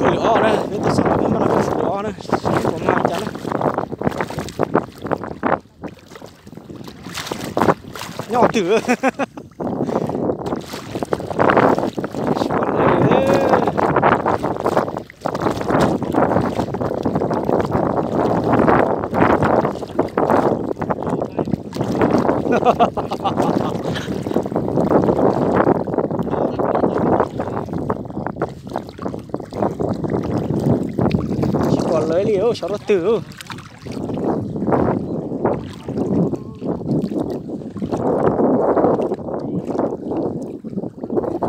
Tus li ob na, peb tus xov tooj peb muab no tus li ob na, seb puas mag cas na. Nyob twg. Tsis pom lawv li, xyov rau twg.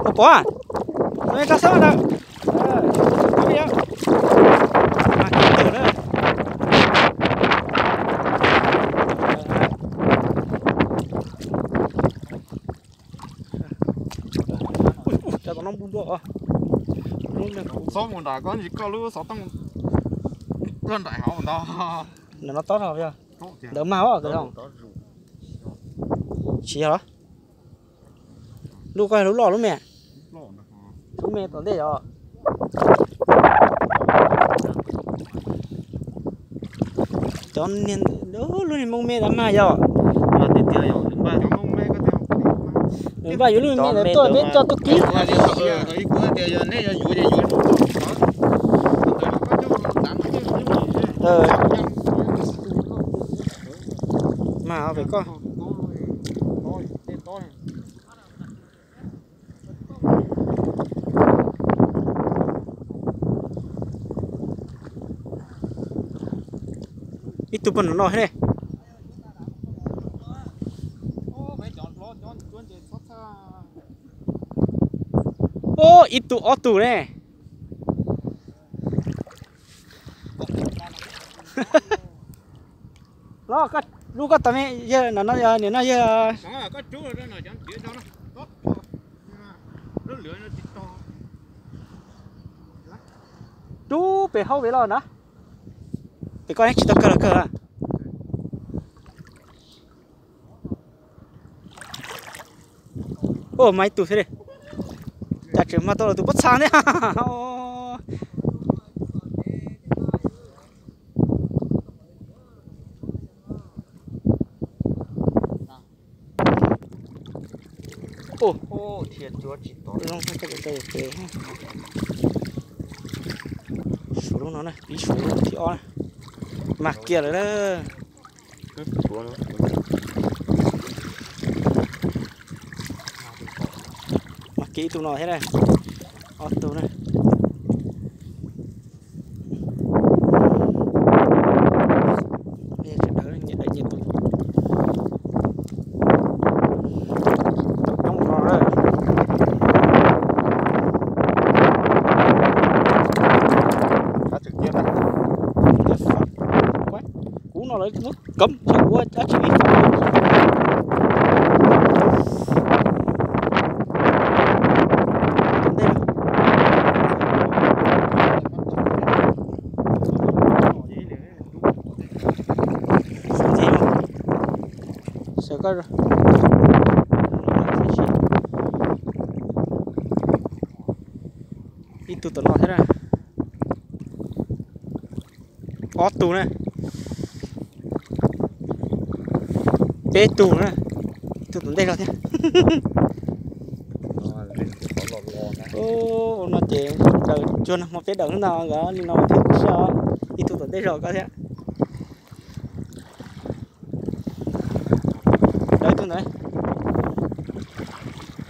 Ua pom, rau xab ntawd. Mas kiv tawm na. Cov tom no npu ntua os. Txhob mus nram koj ntsis koj lub xov tooj tuaj nraim hauv ntag. Ntawm no tob zog yog. Ntawd mag os. Tsis yog los? Lub koj lub loj lub me? Lub me tom ntej yog. Cov niag, lub niag moo me tas mag yog. Npaj yuav lub me ntawd tuaj peb coj tuaj kib. Mag pem koj. Ib tug pog nram no thiab ne. Ub, ib tug ob tug ne. Los, lub koj tom me yawg no, niam no yawg. Rub pem hauv pem los na. Pem koj tsis tau kawg los kawg. Ua mas ib tug thiab li. Cas tseem mag tau los tus pob txha thiab. Suav lub no na, pib suav lub thib ob na. Mag kiag lawm na. Mag kiag ib tug no thiab na. Ob tug na. Sawv daws nyias daim nyias tus. Tom coob no na. Kuv no lawv muab kov, xyov kuv ua dab tsi li. Sawv koj. Ib tug tom no thiab na. Ob tug na. Peb tug na. Ib tug tom ntej zog thiab. Ub, no ces daws cuag nag hmo peb daws ntag, nkawd li no thiab kuv siab os. Ib tug tom ntej zog koj thiab. Daws ib tug ntawd.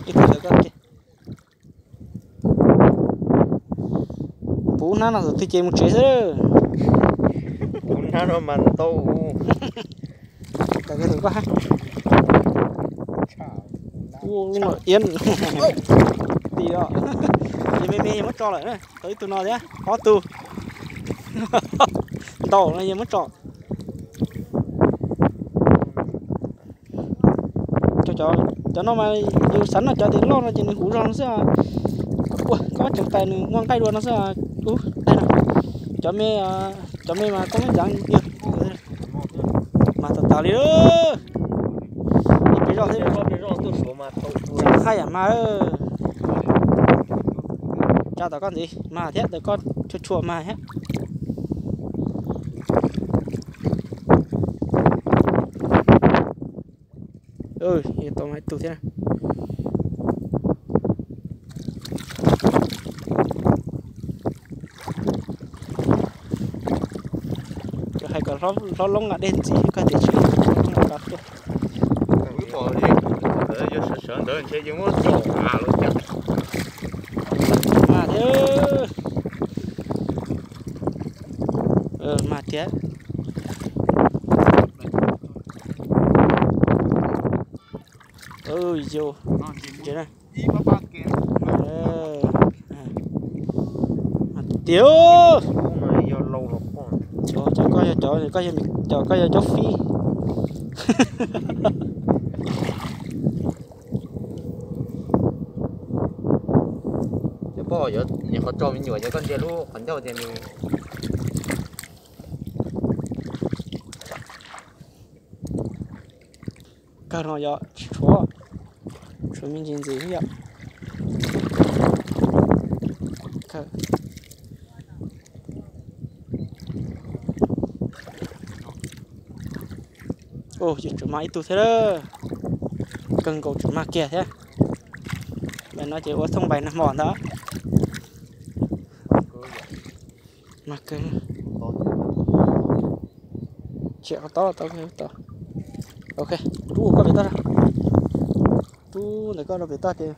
Ib tug sawv koj. Puv hnab no thaum twg ces mus tsev xwb. Puv hnab no mas ntau. Tawm kiag tus koj hab. Ua lub no iab. Tim os. Ces me me muab tso lawm na. Tau ib tug no thiab ob tug. Ntau no yog muab tso. Cov no mas yus xav noj cov tias loj no ces nws huv zog no xwb. Ua koj tseem tais nws muaj nqaij dua no xwb. Ub, cov me, cov me mas koj muab ncav yog. Mas tas tas li. Ib peb zoj thiab. Haj yam mas. Tsa tom koj ntxiv mas thiab, ntawm koj tshua tshua mas thiab. Tau ib tug thiab. Hais kom hlob loob nqa dej ntxiv, koj tias tsis hlob loob nqa tuaj. Wb pom li ntawd, yog sawv sawv ntawd ntshe yeej muab tso av lawm thiab. Mas thiab. Mas thiab. Yus, tiag, cov koj yog cov, cov koj yog caub fib. Cov poj, nws qhov tso me nyuam ces koj ntsia lub qhov ncauj ces nws kawg no yog tsis tshuav, tshuav me ntsis ntxiv xwb yom. Ua, tseem mag ib tug thiab lawm. Kawg nkaus tseem mag kiag thiab. Ntawm no ces ua thooj npais nag hmo ntag. Mag kawg. Tsis tau, tau, tau. Ok, rub koj pem toj. Rub ntawm koj rau pem toj ces,